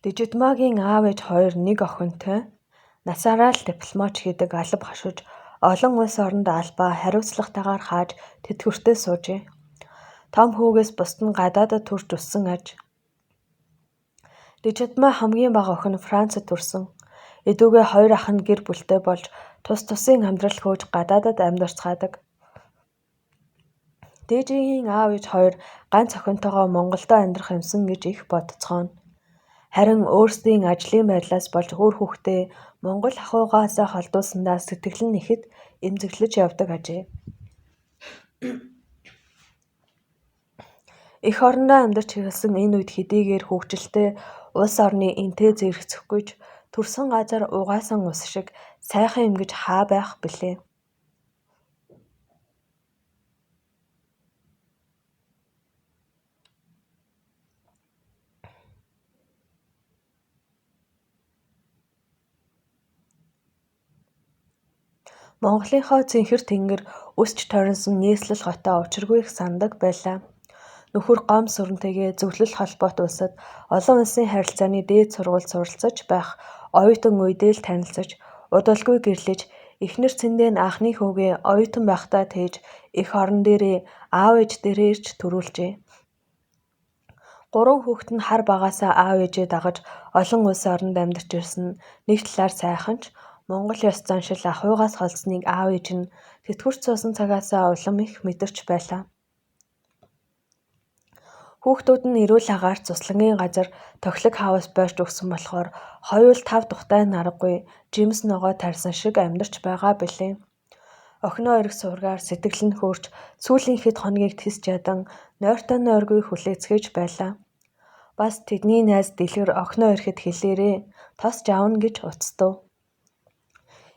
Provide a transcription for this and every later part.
Дижидмаагийн аав ээж хоёр нэг охинтой насаараа л дипломат хийдэг алба хашиж олон улс оронд албаа хариуцлагатайгаар хааж тэтгэвртэй суужээ. Том хүүгээс бусад нь гадаадад төрж өссөн аж. Дижидмаа хамгийн бага охин Францад төрсөн. Эдүүгээ хоёр ах нь гэр бүлтэй болж тус тусын амьдрал хөөж гадаадад амьдарцгаадаг. Дээжигийн аав ээж хоёр ганц охинтойгоо Монголдоо амьдрах юмсан гэж их бодоцгооно. Харин өөрсдийн ажлын байдлаас болж үр хүүхдээ Монгол ахуйгаасаа холдуулсандаа сэтгэл нь ихэд эмзэглэж явдаг ажээ. Эх орондоо амьдарч эхэлсэн энэ үед хэдийгээр хөгжилтэй улс орны энтэй зэрэгцэхгүй ч төрсөн газар угаасан ус шиг сайхан юм гэж хаа байх билээ. Монголынхоо цэнхэр тэнгэр, өсч тойронсон нийслэл хотоо учиргүй их санадаг байлаа. Нөхөр Гомсүрэнтэйгээ зөвлөл холбоот улсад олон улсын харилцааны дээд сургуульд суралцаж байх оюутан үедээ л танилцаж, удалгүй гэрлэж, эхнэр Цэндэн анхны хүүгээ оюутан байхдаа тээж эх орон дээрээ аав ээж дээрээ ирж төрүүлжээ. Гурван хүүхэд нь хар багаасаа аав ээжээ дагаж олон улс оронд амьдарч ирсэн нь нэг талаар сайхан ч Монгол ёс заншил ахуйгаас холдсныг аав ээж нь тэтгэврт суусан цагаасаа улам их мэдэрч байлаа. Хүүхдүүд нь эрүүл агаарт суслангийн газар тохилог хаус бойрч өгсөн болохоор хоёул тав тухтай нь аргагүй жимс ногоо тарьсан шиг амьдарч байгаа билээ. Охиноо эрэх сургаар сэтгэл нь хөөрч сүүлийн хэд хоногийг тэс жадан нойртой нойргүй хүлээцгээж байлаа. Бас тэдний найз Дэлгэр охиноо ирэхэд хэлээрээ тосч авна гэж уцтав.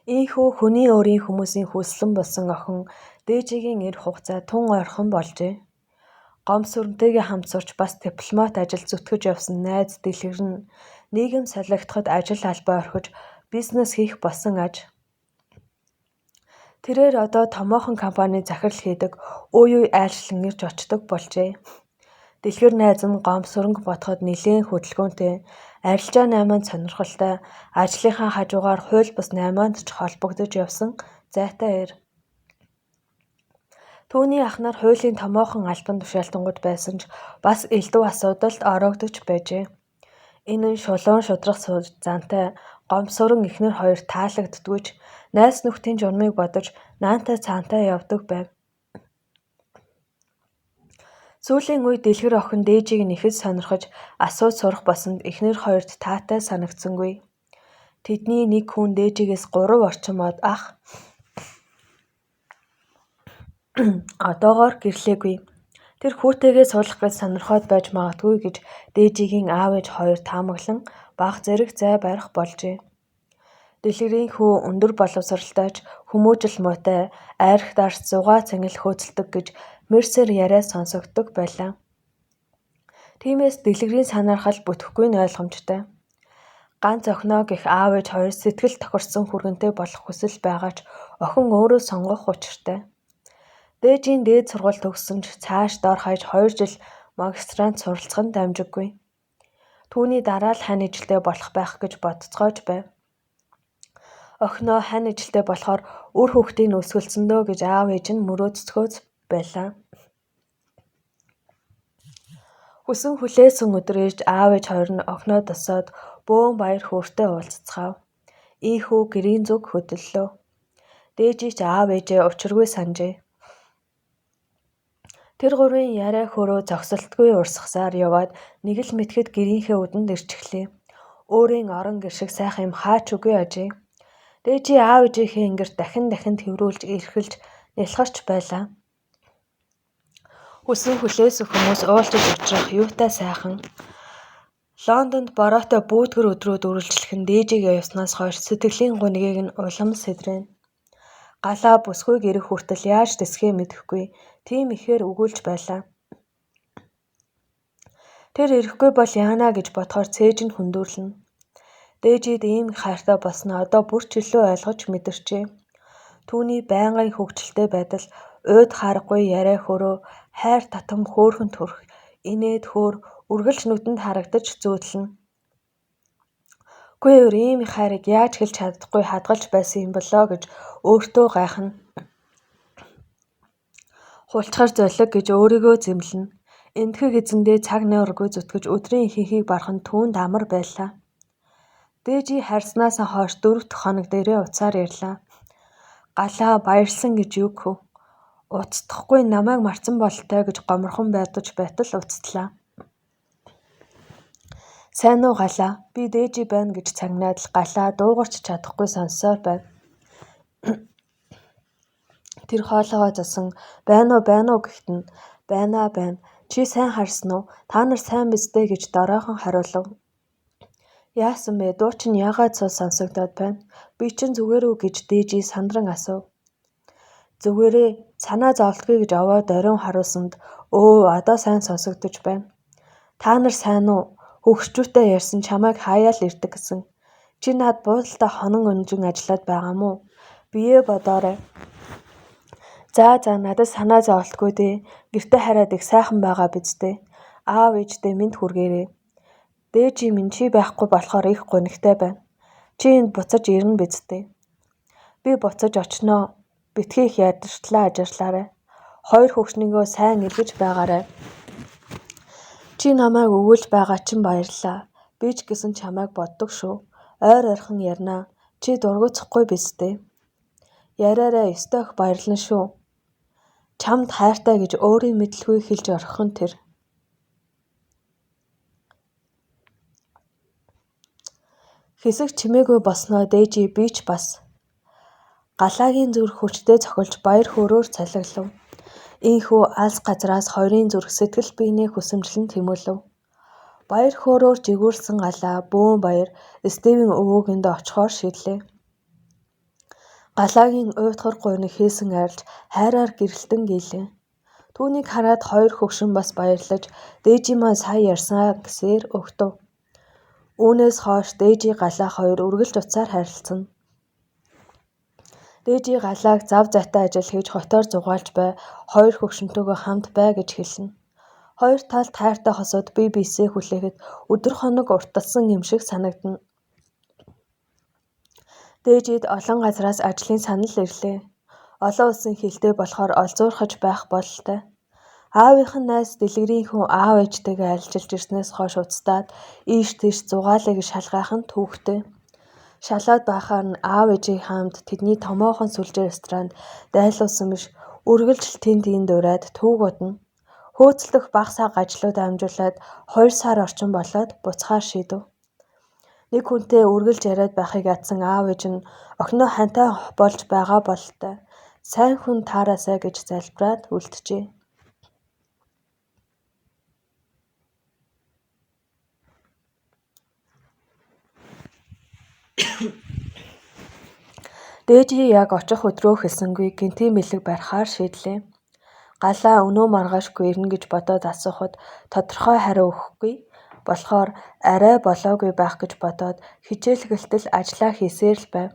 Ийнхүү хүний өөрийн хүмүүсийн хүслэн болсон охин Дээжигийн ирэх хугацаа тун ойрхон болжээ. Гомсүрэнтэйгээ хамт сурч бас дипломат ажил зүтгэж явсан найз Дэлгэр нь нийгэм солигдоход ажил албаа орхиж бизнес хийх болсон аж. Тэрээр одоо томоохон компанийн захирал хийдэг үе үе айлчлан ирж очдог болжээ. Дэлгэр найз нь Гомсүрэнг бодоход нэлээн хөдөлгөөнтэй, арилжаа наймаанд сонирхолтой, ажлынхаа хажуугаар хууль бус наймаанд ч холбогдож явсан зайтай эр. Түүний ах нар хуулийн томоохон албан тушаалтангууд байсан ч бас элдв асуудалд ороогдож байжээ. Энэ нь шулуун шударга зантай Гомсүрэн эхнэр хоёр таалагддаггүй ч найз нөхдийн журмыг бодож наантай цаантай явдаг байв. Сүүлийн үед Дэлгэр охин Дээжийг нь ихэд сонирхож асууж сурах болсонд эхнэр хоёрт таатай санагдсангүй. Тэдний нэг хүн Дээжигээс 3 орчим од ах одоогоор гэрлээгүй. Тэр хүүтэйгээ суулгах гэж сонирхоод байж магадгүй гэж Дээжигийн аав ээж хоёр таамаглан бага зэрэг зай барих болжээ. Дэлгэрийн хүү өндөр боловсролтой ч хүмүүжил муутай, айрх дарс зугаа цэнгэл хөөцөлдөг гэж мэрсээр яриа сонсогддог байлаа. Тиймээс Дэлгэрийн санаархал бүтэхгүй нь ойлгомжтой. Ганц охиноо гэх аав ээж хоёр сэтгэл тохирсон хүргэнтэй болох хүсэл байгаа ч охин өөрөө сонгох учиртай. Дээжийн дээд сургууль төгссөн ч цааш дор хаяж 2 жил магистрант суралцах нь дамжиггүй. Түүний дараа л хань ижилтэй болох байх гэж бодоцгоож байв. Охиноо хань ижилтэй болохоор үр хүүхдийг нь өсгөлсөн дөө гэж аав ээж нь мөрөөдцгөөц байлаа. Хүсэн хүлээсэн өдөр ирж аав ээж хоёр нь охиноо тосоод бөөн баяр хөөртэй уулзацгаав. Ийнхүү гэрийн зүг хөдөллөө. Дээжий ч аав ээжээ учиргүй санажээ. Тэр гурвын яриа хөрөө зогсолтгүй урсгасаар яваад нэг л мэдэхэд гэрийнхээ үдэнд ирчихлээ. Өөрийн орон гэр шиг сайхан юм хаа ч үгүй ажээ. Дээжий аав ээжийнхээ энгэрт дахин дахин тэврүүлж эрхэлж нялхарч байлаа. Хүсэн хүлээсэн хүмүүс уулзаж учрах юутай сайхан. Лондонд бороотой бүүдгэр өдрүүд үргэлжлэх нь Дээжигээ явснаас хойш сэтгэлийн гунигийг нь улам сэдрэнэ. Галаа бүсгүй гэрэх хүртэл яаж тэсэхээ мэдэхгүй тийм ихээр өгүүлж байлаа. Тэр ирэхгүй бол яана гэж бодохоор цээж нь хөндүүрлэнэ. Дээжид ийм их хайртай болсноо одоо бүр ч илүү ойлгож мэдэрчээ. Түүний байнгын хөгжилтэй байдал, уйд харахгүй яриа хөрөө, хайр татам хөөрхөн төрх, инээд хөөр үргэлж нүдэнд харагдаж зөөдлөнө. Үгүй өөр ийм их хайрыг яаж хэлж чадахгүй хадгалж байсан юм болоо гэж өөртөө гайхна. Хулчгар золиг гэж өөрийгөө зэмлэнэ. Энэтхэг эзэндээ цаг нойргүй зүтгэж өдрийн ихэнхийг барах нь түүнд амар байлаа. Дээжий харьснаасаа хойш 4 дахь хоног дээрээ утсаар ярьлаа. Галаа баярлсан гэж юу гэв? Уцтахгүй намайг мартсан бололтой гэж гоморхон байдаж байтал уцтлаа. Сайн уу Галаа, би Дээжий байна гэж цагнаад л Галаа дуугарч чадахгүй сонссоор байв. Тэр хоолойгоо зодсон байна уу байна уу гэхэд нь байна аа байна. Чи сайн харсан уу? Та нар сайн биз дээ гэж доройхон хариулав. Яасан бэ? Дуу чинь яагаад сул сонсогдоод байна? Би чинь зүгээр үү гэж Дээжий сандран асуув. Зүгээрээ санаа зовлтгүй гэж овоо дорин хариулсанд өө одоо сайн сонсогдож байна. Та нар сайн уу? Хөгшчүүтэй ярьсан чамайг хаяа л ирдэг гэсэн. Чи над буудалдаа хонон өнжин ажиллаад байгаа мó? Биеэ бодоорой. За за надад санаа зовлтгүй дээ. Гэртээ хараад их сайхан байгаа биз дээ. Аав ээждээ мэнд хүргээрэй. Дээжий минь чи байхгүй болохоор их гунигтай байна. Чи энд буцаж ирнэ биз дээ. Би буцаж очноо. Битгий их ядартлаа ажирлаарай. Хоёр хөгшнийгөө сайн эргэж байгаарай. Чи намайг өгүүлж байгаа чинь баярлалаа. Би ч гэсэн чамайг боддог шүү. Ойр ойрхон ярина. Чи дургүйцэхгүй биз дээ. Яриараа ёстой их баярлана шүү. Чамд хайртай гэж өөрийн мэдлгүй хэлж орхих нь тэр. Хэсэг чимээгүй болсноо Дээжий би ч бас Галаагийн зүрх хүчтэй цохилж баяр хөөрөөр цалиглав. Ийнхүү алс газраас хоёрын зүрх сэтгэл биенээ хүсэмжлэн тэмүүлэв. Баяр хөөрөөр жигүүрлсэн Галаа бөөн баяр Стивен өвөөгэндээ очихоор шийдлээ. Галаагийн уйтгар гуйныг хийсэн арилж хайраар гэрэлтэн гийлээ. Түүнийг хараад хоёр хөгшин бас баярлаж Дээжий маань сая ярьсан гэсээр угтав. Үүнээс хойш Дээжий Галаа хоёр үргэлж утсаар харилцана. Дээжий Галааг зав зайтай ажил хийж хотоор зугаалж бай, хоёр хөгшинтэйгөө хамт бай гэж хэлнэ. Хоёр талд хайртай хосууд бие биесээ хүлээхэд өдөр хоног урталсан юм шиг санагдана. Дээжийд олон газраас ажлын санал ирлээ. Олон улсын хилтэй болохоор олзуурхаж байх бололтой. Аавынх нь найз дэлгэрийн хүн аав ээжтэйгээ альчилж ирснээс хойш уцтаад ийш тийш зугаалаа гэж шалгаах нь түүхтэй. Шалаад байхаар нь аав ээжийн хамт тэдний томоохон сүлжээ ресторанд дайлуулсан биш үргэлж л тэнд энд ураад түүг удна. Хөөцөлдөх бага сага ажлуудаа амжуулаад 2 сар орчим болоод буцахаар шийдэв. Нэг хүнтэй үргэлж яриад байхыг ядсан аав ээж нь охиноо ханьтай болж байгаа бололтой. Сайн хүн таараасай гэж залбираад үлджээ. Дээжий яг очих өдрөө хэлсэнгүй гэнтийн бэлэг барихаар шийдлээ. Галаа өнөө маргаашгүй ирнэ гэж бодоод асуухад тодорхой хариу өгөхгүй болохоор арай болоогүй байх гэж бодоод хичээлгэлтэл ажлаа хийсээр л байв.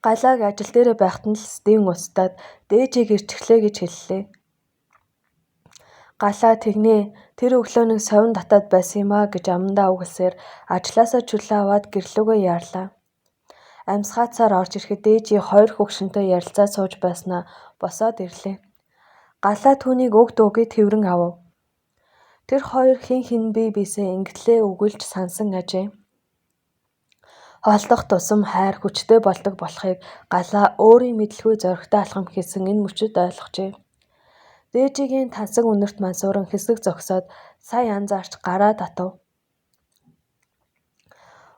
Галааг ажил дээрээ байхад нь л Стивен уцтаад Дээжийг ирчихлээ гэж хэллээ. Галаа тэгнэ тэр өглөө нэг совин татаад байсан юм аа гэж амандаа үгэлсээр ажлаасаа чөлөө аваад гэрлүүгээ яарлаа. Амьсгаацаар орж ирэхэд Дээжий хоёр хөгшинтэй ярилцаад сууж байснаа босоод ирлээ. Галаа түүнийг уг дуугүй тэврэн авав. Тэр хоёр хэн хэн бие биесээ ингэтлээ үгэлж сансан ажээ. Хоолдох тусам хайр хүчтэй болдог болохыг Галаа өөрийн мэдлгүй зоригтой алхам хийсэн энэ мөчид ойлгожээ. Дээжигийн тансаг үнэрт мансууран хэсэг зогсоод сая анзаарч гараа татав.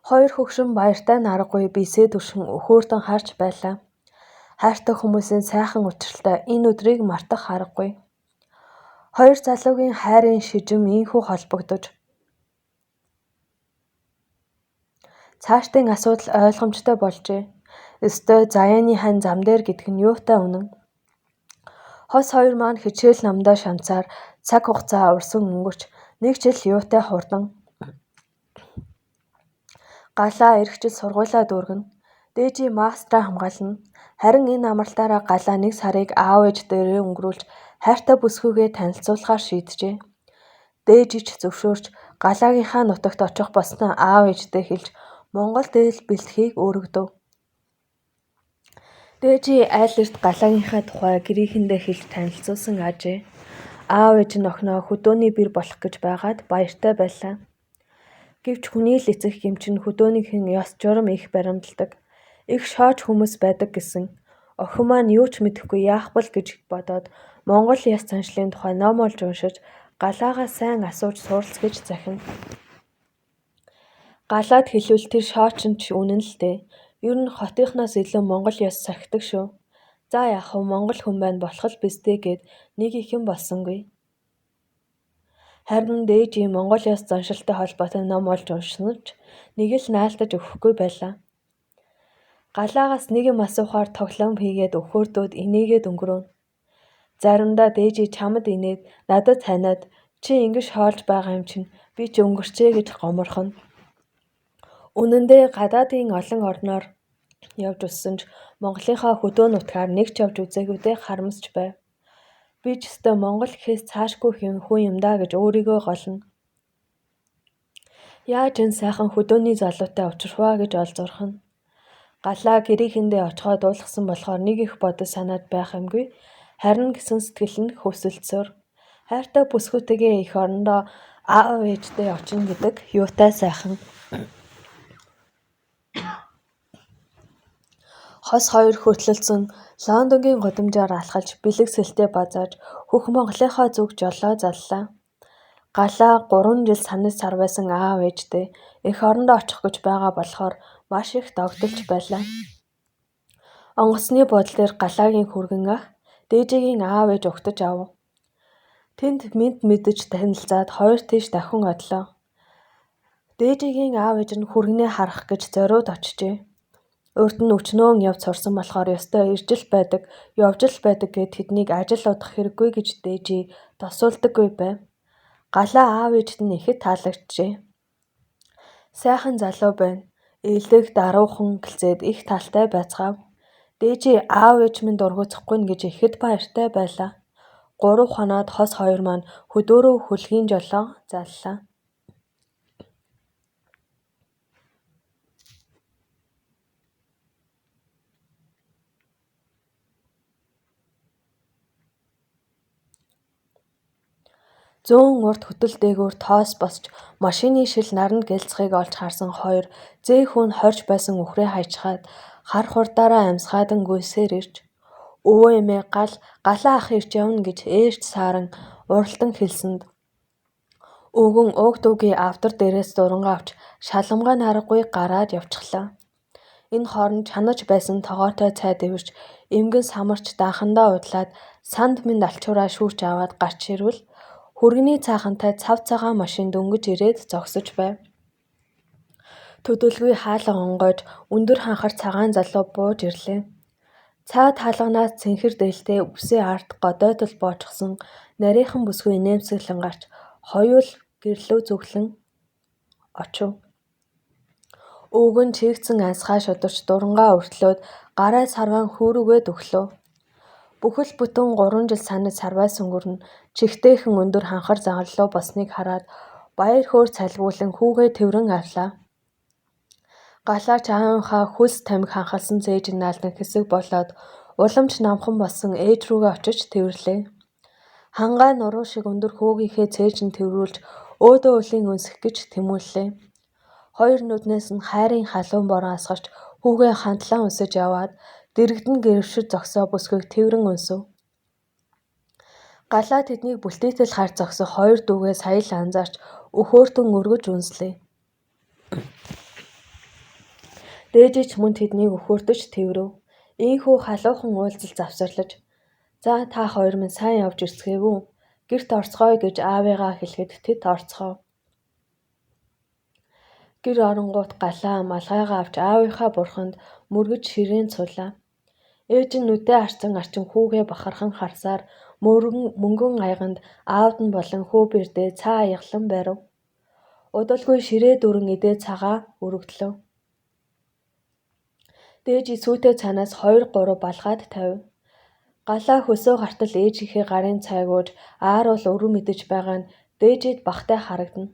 Хоёр хөгшин баяртай нь аргагүй биесээ түшин өхөөрдөн харж байлаа. Хайртай хүмүүсийн сайхан учралтай энэ өдрийг мартах аргагүй. Хоёр залуугийн хайрын шижим ийнхүү холбогдож цаашдын асуудал ойлгомжтой болжээ. Өстой заяаны хань зам дээр гэдэг нь юутай үнэн. Хос хоёр маань хичээл номдоо шамцаар цаг хугацаа урсан өнгөрч нэг жил юутай хурдан. Галаа ирэх жил сургуулиа дүүргэнэ. Дээжий мастраа хамгаална. Харин энэ амралтаараа Галаа нэг сарыг аав ээж дээрээ өнгөрүүлж хайртай бүсгүйгээ танилцуулахаар шийджээ. Дээжий ч зөвшөөрч Галаагийнхаа нутагт очих болсноо аав ээждээ хэлж Монголд ээл бэлдэхийг үүрэгдэв. Дээжий айл эрт Галаагийнхаа тухай гэрийнхэндээ хэлж танилцуулсан аажээ. Аав ээж нь охиноо хөдөөний бэр болох гэж байгаад баяртай байлаа. Гэвч хүний л эцэг гэм чинь хөдөөнийхэн ёс журам их баримталдаг. Их шооч хүмүүс байдаг гэсэн. Охин маань юу ч мэдэхгүй яах бол гэж бодоод монгол ёс заншлын тухай ном олж уншиж, Галаагаас сайн асууж суралц гэж захина. Галаад хэлвэл тэр шооч нь ч үнэн л дээ. Ер нь хотынхноос илүү монгол ёс сахидаг шүү. За яах вэ, монгол хүн байна болох л биз дээ гээд нэг их юм болсонгүй. Харин дээжий монгол ёс заншилтай холбоотой ном олж уншсан ч нэг л наалтаж өгөхгүй байлаа. Галаагаас нэг юм асуухаар тоглоом хийгээд өхөөрдөөд инээгээд өнгөрөөнө. Заримдаа дээжий чамд инээд надад таниад чи ингэж шоолж байгаа юм чинь би ч өнгөрчээ гэж гоморхоно. Үнэн дээр гадаадын олон орноор явж өссөн ч Монголынхоо хөдөө нутгаар нэг ч явж үзээгүйдээ харамсч байв. Би ч ёстой монгол гэхээс цаашгүй хүн юм даа гэж өөрийгөө голно. Яаж энэ сайхан хөдөөний залуутай учрах вэ гэж олзуурхана. Галаа гэрийнхэндээ очихоо дуулгасан болохоор нэг их бодож санаад байх юмгүй. Харин гэсэн сэтгэл нь хөвсөлдсөөр. Хайртай бүсгүйтэйгээ эх орондоо аав ээжтэй очино гэдэг юутай сайхан. Хос хоёр хөтлөлцөн Лондонгийн гудамжаар алхалж бэлэг сэлтэй базааж хөх Монголынхоо зүг жолоо заллаа. Галаа 3 жил санаж сарвайсан аав ээжтэй эх орондоо очих гэж байгаа болохоор маш их догдолж байлаа. Онгоцны буудлын дээр Галаагийн хүргэн ах дээжигийн аав ээж угтаж авав. Тэнд мэнд мэдэж танилцаад хоёр тийш давхин одлоо. Дээжигийн аав ээж нь хүргэнээ харах гэж зориуд очжээ. Урд нь өчнөөн явж сурсан болохоор ёстой ирж л байдаг, явж л байдаг гээд тэднийг ажил удах хэрэггүй гэж дээжий тосуулдаггүй байв. Галаа аав ээжид нь ихэд таалагджээ. Сайхан залуу байна. Элэг даруухан гэлцээд их талтай байцгаав. Дээжий аав ээж минь дургүйцэхгүй нь гэж ихэд баяртай байлаа. 3 хоноод хос хоёр маань хөдөөрөө хөлгийн жолоо заллаа. Зүүн урд хөтөл дээгүүр тоос босч машины шил наранд гэлцхийг олж харсан хоёр зээ хүн хорж байсан үхрээ хайчхаад хар хурдаараа амьсгаадан гүйсээр ирж өвөө эмээ гал Галаа ах ирж явна гэж ээрч сааран уралдан хэлсэнд өвгөн ууг дүүгийн авдар дээрээс дурангаа авч шаламгай наргагүй гараад явчихлаа. Энэ хооронд чанаж байсан тогоотой цай дэвэрч эмгэн самарч даахандаа удлаад санд минь алчуураа шүүрч аваад гарч ирвэл хүргэний цаахантай цав цагаан машин дөнгөж ирээд зогсож байв. Төдөлгүй хаалга онгойж өндөр ханхар цагаан залуу бууж ирлээ. Цаад хаалганаас цэнхэр дээлтэй үсээ ард годойтол боочсон нарийхан бүсгүй инээмсэглэн гарч хоёул гэрлөө зүглэн очив. Өвгөн чийгдсэн ансгай шударч дурангаа өртлөөд гараа сарван хүүрүүгээд өглөө. Бүхэл бүтэн 3 жил санаж сарвайсан гүрэн чихтэйхэн өндөр ханхар зангалуу болсныг хараад баяр хөөр цалгиулан хүүгээ тэврэн авлаа. Галаач аавынхаа хөлс тамхи ханхалсан цээжин наалдан хэсэг болоод уламж намхан болсон ээж рүүгээ очиж тэвэрлээ. Хангай нуруу шиг өндөр хүүгийнхээ цээжин тэврүүлж өөдөө үлийн өнсөх гэж тэмүүллээ. Хоёр нүднээс нь хайрын халуун борон асгарч хүүгээ хандлан өнсөж яваад дэргэдэн гэрвшиж зогсоо бүсгүйг тэврэн өнсөв. Галаа тэднийг бүлтээтэл харж зогсох хоёр дүүгээ сая л анзаарч өхөөртөн өргөж үнслээ. Дээжий ч мөн тэднийг өхөөртөж тэврэв. Ийнхүү халуухан уулзалт завсарлаж "За та хоёр минь сайн явж ирцгээв үү? Гэрт орцгооё" гэж аавыгаа хэлэхэд тэд орцгов. Гэр оронгуут Галаа малгайгаа авч аавынхаа бурханд мөргөж ширээнд суулаа. Ээж нь нүдээ арчсан арчин хүүгээ бахархан харсаар мөнгөн аяганд аавд нь болон хүү бэрдээ цаа аягалан барив. Удалгүй ширээ дүүрэн эдээ цагаа өргөдлөө. Дээжий сүйтэй цаанаас 2 3 балгаад тавив. Галаа хөлсөө гартал ээжийнхээ гарын цайг ууж ааруул өрөө мэдэж байгаа нь Дээжид бахтай харагдана.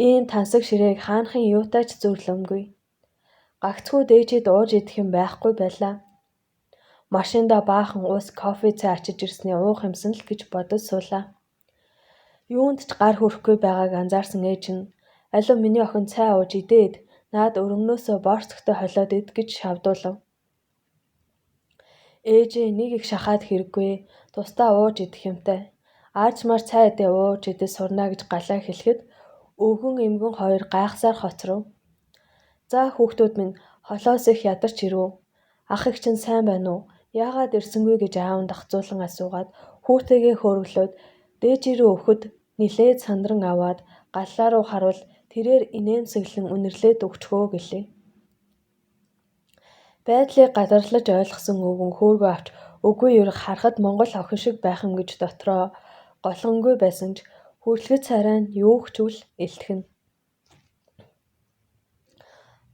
Ийм тансаг ширээг хаанахын юутай ч зүйрлэмгүй. Гагцхүү дээжид ууж идэх юм байхгүй байлаа. Машиндаа баахан ус, кофе, цай ачиж ирсний уух юмсан л гэж бодож суулаа. Юунд ч гар хүрэхгүй байгааг анзаарсан ээж нь "Алив миний охин цай ууж идээд наад өргөнөөсөө борцогтой холиод ид" гэж шавдуулав. Ээжээ нэг их шахаад хэрэггүй. Тусдаа ууж идэх юмтай. Аажмаар цай идээ ууж идэж сурна гэж Галаа хэлэхэд өвгөн эмгэн хоёр гайхсаар хоцров. За хүүхдүүд минь холоос их ядарч ирэв. Ах эгч чинь сайн байна уу? Яагаад ирсэнгүй гэж аав нь дагцуулан асуугаад хүүтэйгээ хөөрөглөөд дээжий рүү өвөхөд нэлээд сандран аваад Галлаа руу харвал тэрээр инээмсэглэн үнэрлээд өгчихөө гэлээ. Байдлыг гадарлаж ойлгосон өвгөн хөөргөө авч үгүй ерөх харахад монгол охин шиг байх юм гэж дотроо голгонгүй байсан ч хүрлэхэд царай нь юу ч үл илтгэнэ.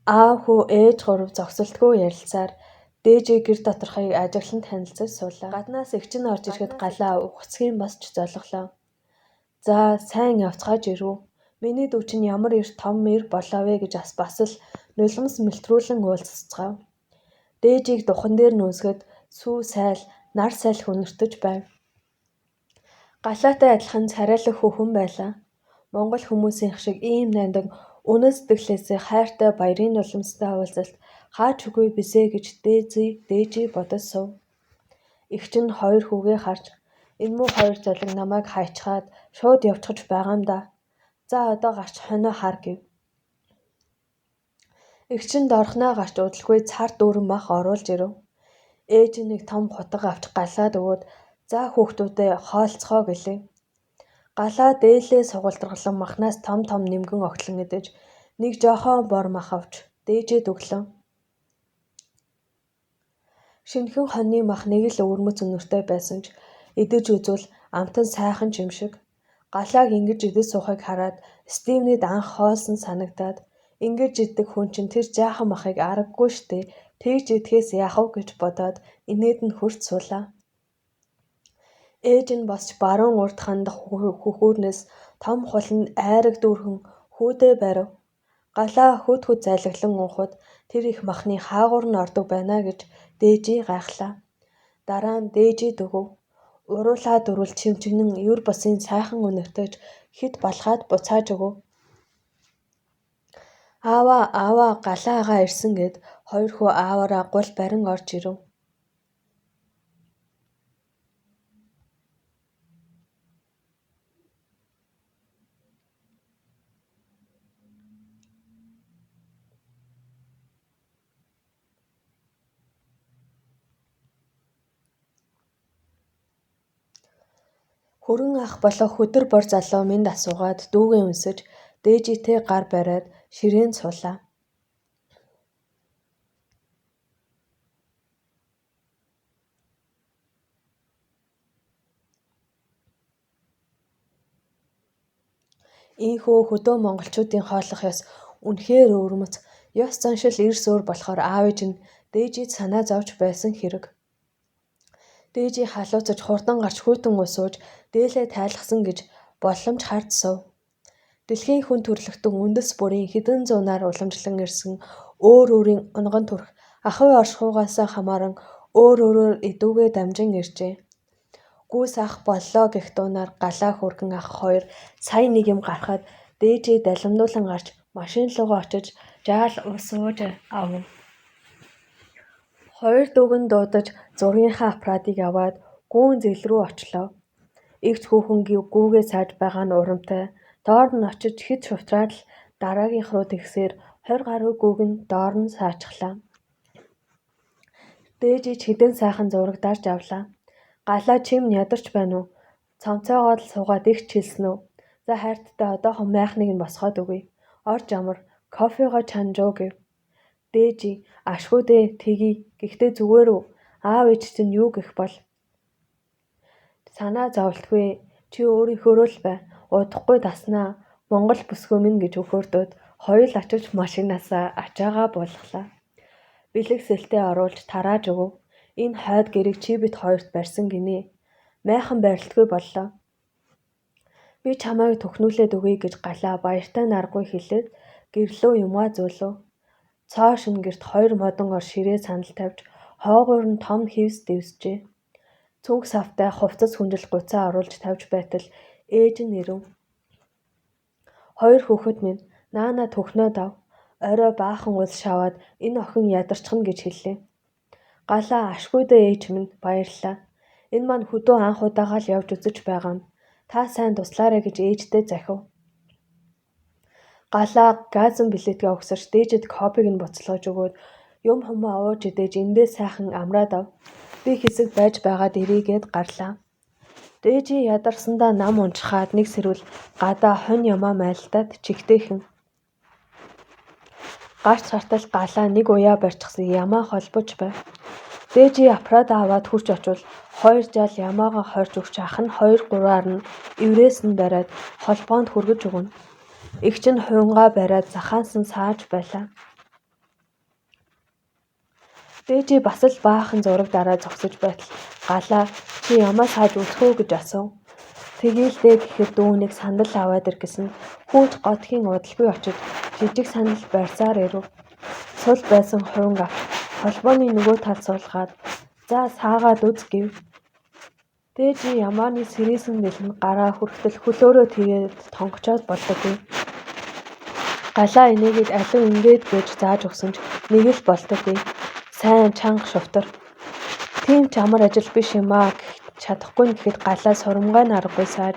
Аав хүү ээж гурав зогсолтгүй ярилцсаар дээжий гэр доторхыг ажиглан танилцаж суулаа. Гаднаас эгч нь орж ирэхэд Галаа угцгийн босч золголоо. За сайн явцгааж ирэв. Миний дүү чинь ямар эр том эр болоо вэ гэж бас л нулимс мэлтрүүлэн уулзацгаав. Дээжийг духан дээр нь үнсгэхэд сүү сайл нар салхи үнэртэж байв. Галаатай адилхан царайлаг хүүхэн байлаа. Монгол хүмүүсийнх шиг ийм нандин үнэн сэтгэлээсээ хайртай баярын нулимстай уулзалт хаа ч үгүй бисээ гэж дээжий бодож суув. Эгч нь хоёр хүүгээ харж энэ муу хоёр золин намайг хайчхаад шууд явчихаж байгаа юм даа. За одоо гарч хонио хар гэв. Эгч нь доорхноо гарч удалгүй цар дүүрэн мах оруулж ирэв. Ээж нь нэг том хутга авч Галаад өгөөд за хүүхдүүдээ хоолцгоо гэлээ. Галаа дээлээ сугалдаргалан махнаас том том нимгэн огтлон идэж нэг жоохон бор мах авч дээжээд өглөө. Шинэхэн хонины мах нэг л өвөрмөц үнэртэй байсан ч идэж үзвэл амт нь сайхан ч юм шиг. Галааг ингэж идэж суухыг хараад Стивнид анх хоолсон санагдаад ингэж иддэг хүн чинь тэр жаахан махыг аргагүй штэ тэгж идэхээс яах вэ гэж бодоод инээд нь хөрт суулаа. Ээж нь босч баруун урд хандах хөхүүрнээс том хуланд айраг дүүрхэн хүүдээ барив. Галаа хөт хөт зайлаглан уухад тэр их махны хаагуур нь ордог байна гэж дээжий гайхлаа. Дараа нь дээжийд өгөв. Уруулаа дөрвөл чимчгэнэн ер бусын сайхан үнэртэж хэт балгаад буцааж өгөв. Ааваа ааваа Галаа агаа ирсэн гэд хоёр хүү ааваараа гул барин орж ирэв. Хөрөн ах болох хүдэр бор залуу мэнд асуугаад дүүгээ өнсөж дээжийтэй гар бариад ширээнд суулаа. Ийнхүү хөдөө монголчуудын хооллох ёс үнэхээр өвөрмөц, ёс заншил эрс өөр болохоор аав ээж нь дээжийд санаа зовж байсан хэрэг. Дээжий халууцаж хурдан гарч хүйтэн ус ууж дээлээ тайлгасан гэж боломж харж суув. Дэлхийн хүн төрөлхтөн үндэс бүрийн хэдэн зуунаар уламжлан ирсэн өөр өөрийн унган төрх ахуй оршихуйгаас хамааран өөр өөрөөр эдүүгээ дамжин иржээ. Гүйс ах боллоо гэх дуунаар Галаа хөөрхөн ах хоёр сая нэг юм гарахад дээжий далимдуулан гарч машин луугаа очиж жаал ус ууж авав. Хоёр дүүг нь дуудаж зургийнхаа аппаратыг аваад гүн зэл рүү очлоо. Эгч хүүхэн гүүгээ сааж байгаа нь урамтай. Доор нь очиж хэд шувтраад л дараагийнх руу тэгсээр 20 гаруй гүүг нь доор нь саачихлаа. Дээжий ч хэдэн сайхан зураг дарж авлаа. Галаа чим ядарч байна уу? Цомцоогоод л суугаад их чилсэн үү? За хайрттай одоохон майхныг нь босгоод өгье. Орж амар кофегоо чанаж уу гэв. Дээжий ашгүй дээ тэгье. Гэхдээ зүгээр үү? Аав ээж чинь юу гэх бол? Санаа зоволтгүй. Чи өөрийнхөөрөө л бай. Удахгүй даснаа. Монгол бүсгүй минь гэж хөхөрдөөд хоёул очиж машинаасаа ачаагаа буулгалаа. Бэлэг сэлтээ оруулж тарааж өгөв. Энэ хойд гэрийг чи бид хоёрт барьсан гинэ. Майхан барилтгүй боллоо. Би чамайг түхнүүлээд өгье гэж Галаа баяртай нь аргагүй хэлээд гэрлөө юмаа зөөлөв. Цоо шинэ гэрт хоёр модон ор ширээ сандал тавьж хойгуур нь том хивс дэвсжээ. Цүнх савтай хувцас хүнжил гуйцаа оруулж тавьж байтал ээж нь ирэв. Хоёр хүүхэд минь наана түхнөөд ав. Орой баахан ул шаваад энэ охин ядарчихна гэж хэллээ. Галаа ашгүй дээ ээж минь баярлалаа. Энэ маань хөдөө анх удаага л явж үзэж байгаа юм. Та сайн туслаарай гэж ээждээ захив. Галаа газан билетгээ угсарч дээжид кофег нь буцалгаж өгөөд юм хумаа ууж идэж эндээ сайхан амраад ав. Би хэсэг байж байгаад ирье гээд гарлаа. Дээжийн ядарсандаа нам унчхаад нэг сэрүүл гадаа хонь ямаа майлтаад чигтээхэн. Гарч гартал галаа нэг уяа барьчихсан ямаа холбож байв. Дээжийн аппарат аваад хүрч очвол хоёр жал ямаагаа хорж өгч ах нь хоёр гурваар нь эврээс нь бариад холбоонд хүргэж өгнө. Эгч нь хувингаа бариад захаанс нь сааж байлаа. Дээжий бас л баахан зураг дараа зогсож байтал Галаа чи ямаа сааж үзэх үү гэж асуув. Тэгье л дээ гэхэд дүү нэг сандал аваад ир гэсэн хүүч годхийн удалгүй очиж жижиг сандал барьсаар ирэв. Сул байсан хувинг авч холбооны нөгөө талд суулгаад за саагаад үз гэв. Дээжий ямааны сэрээсэн дэлгэнд гараа хүрэхтэл хөлөөрөө тэрээд тонгочоод болдоггүй. Галаа инээгээд алив ингээд гэж зааж өгсөн ч нэг л болдоггүй. Сайн чанга шувтар. Тийм ч амар ажил биш юм аа чадахгүй нь гэхэд галаа сурамгай нь аргагүй сааж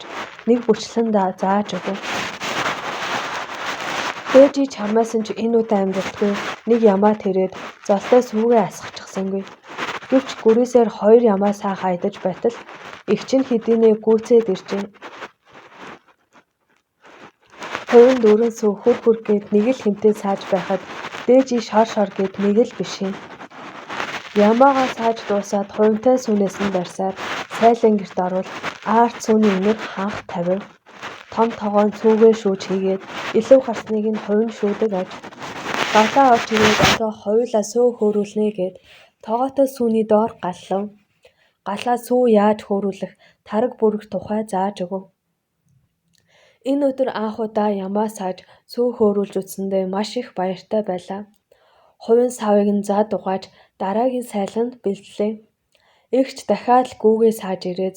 нэг бүрчлэн зааж өгөв. Дээжий чармайсан ч энэ удаа амжилтгүй нэг ямаа тэрээд золтой сүүгээ асгачихсангүй. Гэвч гүрийсээр хоёр ямаа саах айдаж байтал эгч нь хэдийнээ гүйцээд иржээ. Хувин дөрвөн сүү хүр хүр гээд нэг л хэмтэй сааж байхад дээжий шор шор гээд нэг л биш юм. Ямаагаа сааж дуусаад хувинтай сүүнээс нь барьсаар сайлан гэрт орвол аарт сүүний үнэр ханх тавив. Том тогоон цүүгээ шүүж хийгээд илүү гарсныг нь хувин шүүдэг аж. Галаа орж ирээд одоо хоёулаа сүү хөөрүүлнэ гээд тогоотой сүүний доор галлав. Галаа сүү яаж хөөрүүлэх тараг бүрэх тухай зааж өгөв. Энэ өдөр анх удаа ямаа сааж сүү хөөрүүлж үзсэндээ маш их баяртай байлаа. Хувин савыг нь зад угааж дараагийн сайланд бэлдлээ. Эгч дахиад л гүүгээ сааж ирээд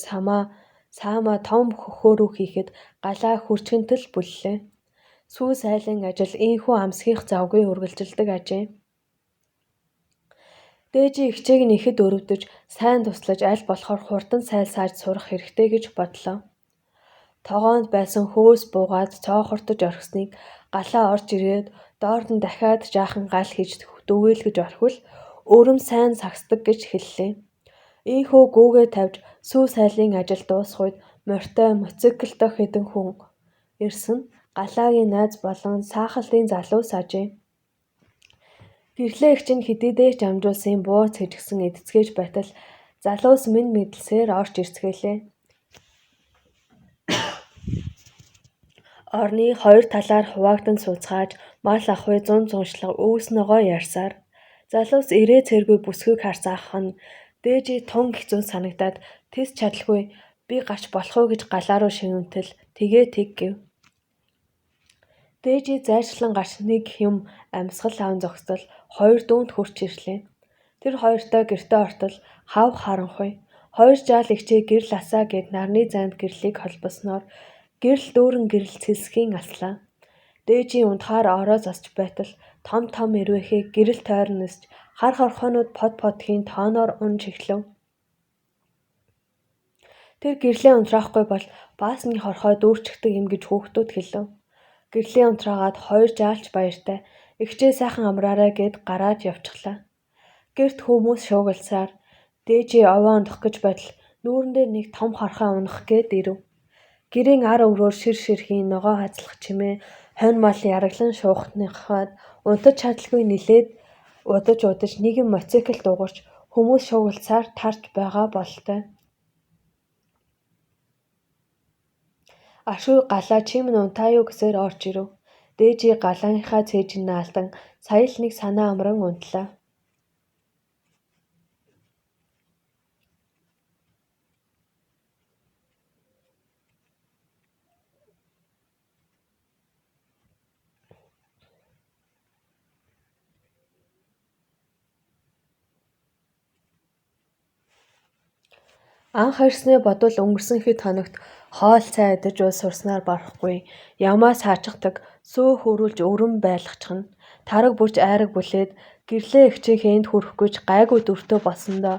саамаа том хөхөөрөө хийхэд галаа хүрчгэнтэл бүллээ. Сүү сайлын ажил ийнхүү амсгийх завгүй үргэлжилдэг ажээ. Дээжийн эгчийг нь ихэд өрөвдөж сайн туслаж аль болохоор хурдан сайл сааж сурах хэрэгтэй гэж бодлоо. Тогоонд байсан хөөс буугаад цоохортож орхисныг галаа орж ирээд доор нь дахиад жаахан гал хийж дөвөөлгөж орхивол өрөм сайн сагсдаг гэж хэллээ. Ийнхүү гүүгээ тавьж сүү сайлын ажил дуусах үед морьтой мотоциклтой хэдэн хүн ирсэн Галаагийн найз болон саахалтын залуус ажээ. Гэрлээ эгч нь хэдийдээ ч амжуулсан бууз хийжсэн эдэлцгээж байтал залуус мэнд мэдлсээр орж ирцгээлээ. Орны хоёр талаар хуваагдан сууцгааж мал ахуй зун зуншлаг өвс ногоо ярьсаар залуус ирээ цэргүй бүсгүйг харсан ах нь дээжий тун хэцүү санагдаад тэс чадалгүй би гарч болох уу гэж галаа руу шивнэтэл тэгээ тэг гэв. Дээжий зайшлан гарч нэг юм амьсгал аван зогсдол хоёр дүүнд хүрч ирлээ. Тэр хоёртой гэртээ ортол хав харанхуй. Хоёр жаал эгчээ гэрэл асаа гэд нарны зайд гэрлийг холбосноор гэрэл дүүрэн гэрэл цэлсгийн аслаа. Дээжийн унтахаар ороо засч байтал том том эрвээхэй гэрэл тойрон нисэж хар хорхоонууд под подхийн тооноор унж эхлэв. Тэр гэрлээ унтраахгүй бол баасны хорхой дүүрчихдэг юм гэж хүүхдүүд хэлэв. Гэрлээ унтраагаад хоёр жаалч баяртай эгчээ сайхан амраарай гэд гараад явчихлаа. Гэрт хүмүүс шуугилсаар дээжий овоо ундах гэж байтал нүүрэн дээр нэг том хорхой унах гээд ирэв. Гэрийн ар өврөөр шир ширхийн ногоо хазлах чимээ хонь мал яраглан шуухныхад унтаж чадалгүй нэлээд удаж удаж нэгэн мотоцикл дуугарч хүмүүс шуугилсаар тарж байгаа бололтой. Ашгүй галаа чи минь унтаа юу гэсээр орж ирэв. Дээжий галаагийнхаа цээжинд наалдан сая л нэг санаа амран унтлаа. Анх ирснээ бодвол өнгөрсөн хэд хоногт хоол цай идэж ууж сурснаар барахгүй ямаа саачдаг, сүү хөөрүүлж өрөм байлгачихна. Тараг бүрч айраг бүлээд гэрлээ эгчийнхээ энд хүрэх гэж гайгүй дүртэй болсондоо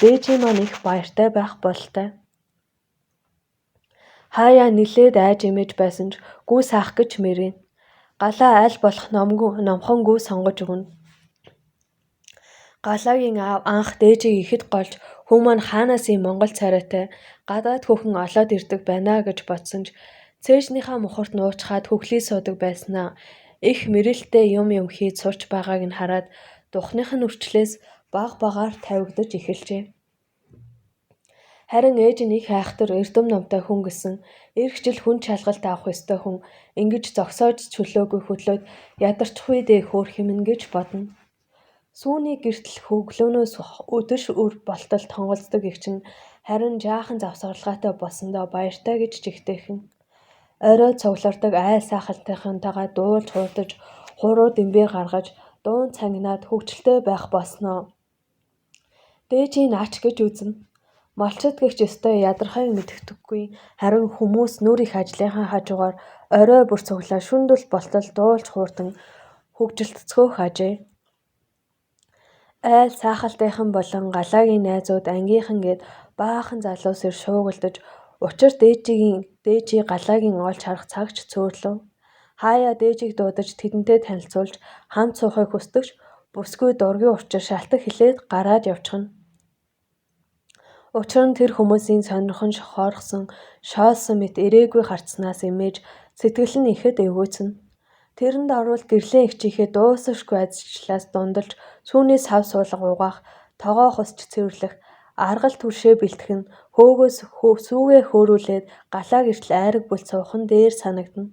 дээжийн маань их баяртай байх бололтой. Хааяа нэлээд айж эмээж байсан ч гүйс хаах гэж мэрэнэ. Галаа аль болох номхонгүй сонгож өгнө. Галаагийн аав анх дээжийг ихэд голж хүн маань хаанаас ийм монгол царайтай гадаад хүүхэн олоод ирдэг байна аа гэж бодсон ч цээжнийхээ мухарт нуучхаад хөглий суудаг байснаа их мэрэлтэй юм юм хийж сурч байгааг нь хараад духных нь үрчлээс бага багаар тавигдаж эхэлжээ. Харин ээж нь их айхтар эрдэм номтой хүн гэсэн ирэх жил хүнд шалгалт авах ёстой хүн ингэж зогсоож чөлөөгүй хөдлөөд ядарчих үү дээ хөөрхий минь гэж бодно. Сүүний гэртэл хөглөөнөөс өдөш үр болтол тонголздог эгч нь харин жаахан завсарлагаатай болсондоо баяртай гэж жигтэйхэн. Орой цуглардаг айл саахалтынхантайгаа дуулж хурдаж, хуруу дэмбээ гаргаж, дуун цангинаад хөгжилтэй байх болсноо. Дээжийн ач гэж үзнэ. Малчид гэгч ёстой ядархайг мэдэхдэггүй, харин хүмүүс нүр их ажлынхаа хажуугаар орой бүр цуглаа шүндэл болтол дуулж хуурдан хөгжилтцөөх ажээ. Айл саахалтынхан болон галаагийн найзууд ангийнхан гээд баахан залуус ир шуугилдаж учир дээжий галаагийн олж харах цаг ч цөөрлөө. Хааяа дээжийг дуудаж тэдэнтэй танилцуулж хамт суухыг хүсдэг ч бүсгүй дургийн учир шалтаг хэлээд гараад явчихна. Учир нь тэр хүмүүсийн сонирхон хоорхсон шоолсон мэт ирээгүй харцсанаас эмээж сэтгэл нь ихэд эвгүйцэнэ. Тэрэнд орвол гэрлийн эгчийнхээ дуусашгүй ажиллаас дундалж сүүний сав суулга угаах, тогоо хусч цэвэрлэх, аргал түлшээ бэлтгэх нь хөөгөөс сүүгээ хөөрүүлээд галаа гэртэл айраг бүл суух нь дээр санагдана.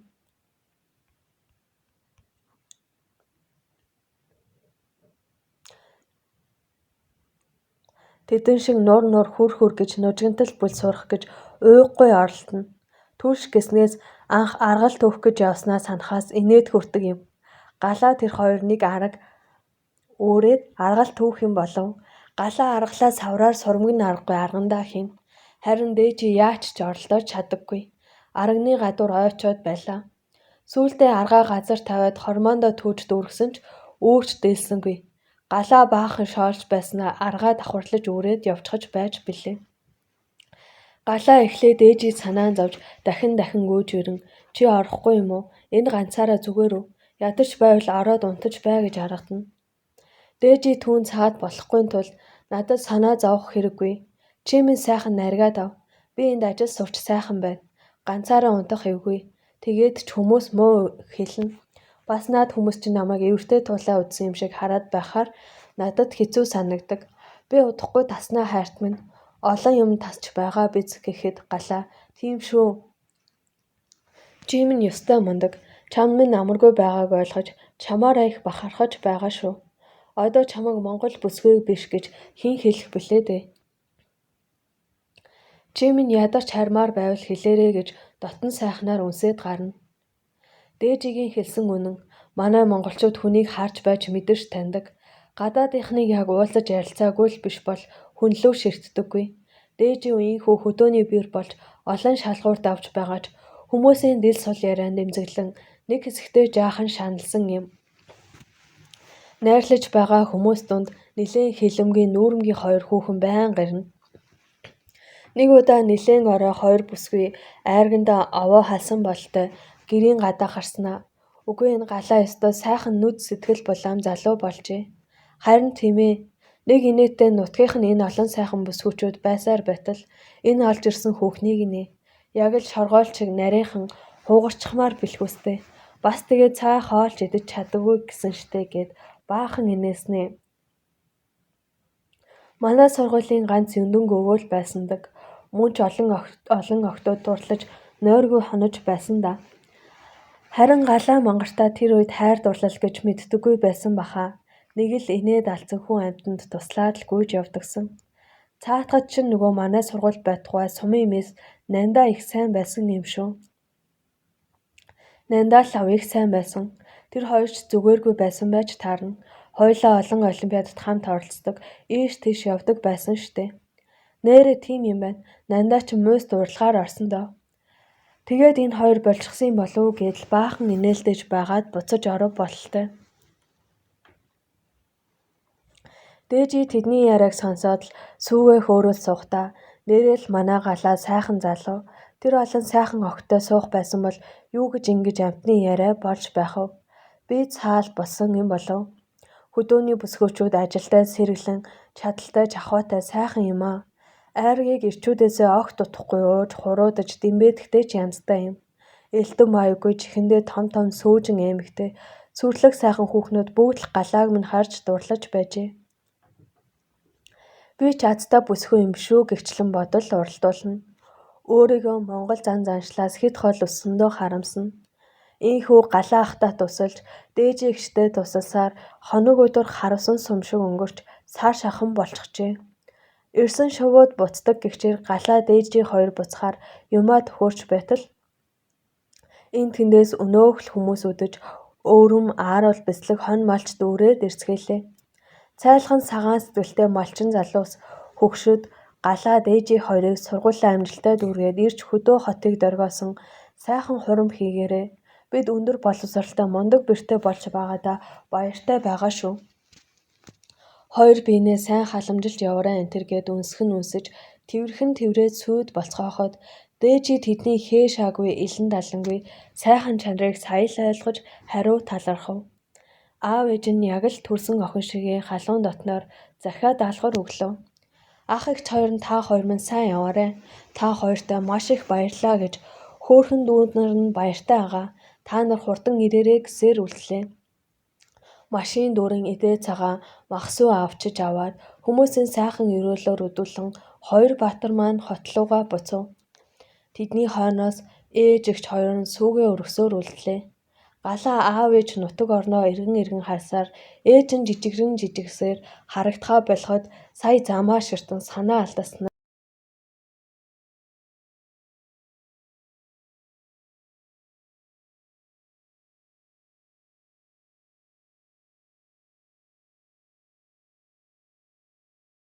Тэдэн шиг нур нур хүр хүр гэж нужигнатал бүл сурах гэж уйггүй оролдоно. Түлш гэснээс анх аргал түүх гэж явснаа санахаас инээд хүрдэг юм. Галаа тэр хоёр нэг арга өөрөөд аргал түүх юм болов. Галаа аргалаа савраар сурмаг нь аргагүй аргандаа хийнэ. Харин дээжий яач ч оролдож чадаггүй. Арганы гадуур ойчоод байлаа. Сүүлдээ аргаа газар тавиад хормоондоо түүж дүүргэсэн ч үүрч дээлсэнгүй. Галаа баахан шоолж байснаа аргаа давхарлаж үүрээд явчихаж байж билээ. Галаа эхлээд ээжийг санаан зовж дахин дахин гүйж ирэн чи орохгүй юм уу? Энэ ганцаараа зүгээр үү? Ядарч байвал ороод унтаж бай гэж аргадана. Дээжий түүн цаад болохгүй тул надад санаа зовох хэрэггүй. Чи минь сайхан наргаад ав. Би энд ажил сурч сайхан байна. Ганцаараа унтах эвгүй. Тэгээд ч хүмүүс муу хэлнэ. Бас наад хүмүүс чинь намайг эвэртэй тулаа үзсэн юм шиг хараад байхаар надад хэцүү санагдаг. Би удахгүй таснаа хайрт минь. Олон юм тасч байгаа биз гэхэд галаа тийм шүү. Чи минь ёстой мундаг. Чам минь амаргүй байгааг ойлгож чамаараа их бахархаж байгаа шүү. Одоо чамайг монгол бүсгүй биш гэж хэн хэлэх билээ дээ. Чи минь ядарч хармаар байвал хэлээрэй гэж дотн сайхнаар үнсээд гарна. Дээжигийн хэлсэн үнэн. Манай монголчууд хүнийг харж байж мэдэрч таньдаг. Гадаадынхныг яг уулзаж ярилцаагүй л биш бол хүн лүү ширтдэггүй. Дээжийн үеийнхүү хөдөөний бэр болж олон шалгуур давж байгаа ч хүмүүсийн дил сул ярианд эмзэглэн нэг хэсэгтээ жаахан шаналсан юм. Найрлаж байгаа хүмүүс дунд нэлээн хилэмгийн нүүрэмгийн хоёр хүүхэн байнга ирнэ. Нэг удаа нэлээн орой хоёр бүсгүй айргандаа овоо халсан бололтой гэрийн гадаа гарснаа. Үгүй энэ галаа ёстой сайхан нүд сэтгэл булаам залуу болжээ. Харин тийм ээ. Нэг инээдтэй нутгийнх нь энэ олон сайхан бүсгүүчүүд байсаар байтал энэ олж ирсэн хүүхнийг нэ. Яг л шоргоол шиг нарийнхан хуугарчхмаар бэлхүүстэй. Бас тэгээ цай хоолж идэж чаддаггүй гэсэн штэ гэд баахан инээснээ. Манай сургуулийн ганц өндөн гөвөөл байсандаг. Мөн ч олон олон охидод дурлаж нойргүй хонож байсан даа. Харин галаа мангартаа тэр үед хайр дурлал гэж мэддэггүй байсан баха. Нэг л инээд алдсан хүн амьтанд туслаад л гүйж явдагсан. Цаатахад чинь нөгөө манай сургууль байтугай сумын мэс Нандаа их сайн байсан юм шүү. Нандаа лав их сайн байсан. Тэр хоёр ч зүгээргүй байсан байж таарна. Хоёулаа олон олимпиадад хамт оролцдог, ийш тийш явдаг байсан штэ. Нээрээ тийм юм байна. Нандаа чинь муйст урилгаар орсон доо. Тэгээд энэ хоёр болчихсон юм болов уу гэдэл баахан инээлдэж байгаад буцаж оров бололтой. Дээжий тэдний яриаг сонсоод л сүүгээ хөөрөөл суухдаа нээрээ л манай Галаа сайхан залуу. Тэр олон сайхан охидтой суух байсан бол юу гэж ингэж амьтны яриа болж байх вэ? Би цаал болсон юм болов. Хөдөөний бүсгүйчүүд ажилдаа сэргэлэн, чадалтай жахуйтай сайхан юм аа. Айргийг эрчүүдээсээ огт утахгүй ууж хуруудаж дэмбээдэхдээ ч янзтай юм. Элдэв маягүй чихэндээ том том сүүжин эмэгтэй, сүрлэг сайхан хүүхнүүд бүгд л Галааг минь харж дурлаж байжээ. Би ч азтай бүсгүй юм биш үү гэгчлэн бодол уралдуулна. Өөрийгөө Монгол зан заншлаас хэд хол өссөндөө харамсана. Ийнхүү Галаа ахдаа тусалж, дээжийн эгчтэй тусалсаар хоног өдөр харвасан сум шиг өнгөрч сар шахан болчихжээ. Ирсэн шувууд буцдаг гэгчээр Галаа дээжийн хоёр буцахаар юмаа төхөөрч байтал энд тэндээс өнөөх л хүмүүс үдэж өвөрм ааруул бислэг хонь малч дүүрээд ирцгээлээ. Цайлган сагаан сэтгэлтэй малчин залуус хөгшид Галаа дээжийн хоёрыг сургуулиа амжилттай дүүргээд ирж хөдөө хотыг доргиосон сайхан хурам хийгээрэй. Бид өндөр боловсролтой мундаг бэртэй болж байгаадаа баяртай байгаа шүү. Хоёр биенээ сайн халамжилж яваарай энэ тэр гээд үнсэх нь үнсэж, тэврэх нь тэврээд сүйд болцгооход дээжий тэдний хээ шаагүй илэн далангүй сайхан чанарыг сая л ойлгож хариу талархав. Аав ээж нь яг л төрсөн охин шигээ халуун дотноор захиа даалгавар өглөө. Ах эгч хоёр нь та хоёр минь сайн яваарай. Та хоёртой маш их баярлалаа гэж хөөрхөн дүү нар нь баяртай байгаа. Та нар хурдан ирээрэй гэсээр үлдлээ. Машин дүүрэн идээ цагаан махсуу авчиж аваад хүмүүсийн сайхан ерөөлөөр өдүүлэн хоёр баатар маань хот луугаа буцав. Тэдний хойноос ээж эгч хоёр нь сүүгээ өргөсөөр үлдлээ. Галаа аав ээж нутаг орноо эргэн эргэн харсаар ээж нь жижигрэн жижигсээр харагдахаа болиход сая замаа ширтэн санаа алдаснаа.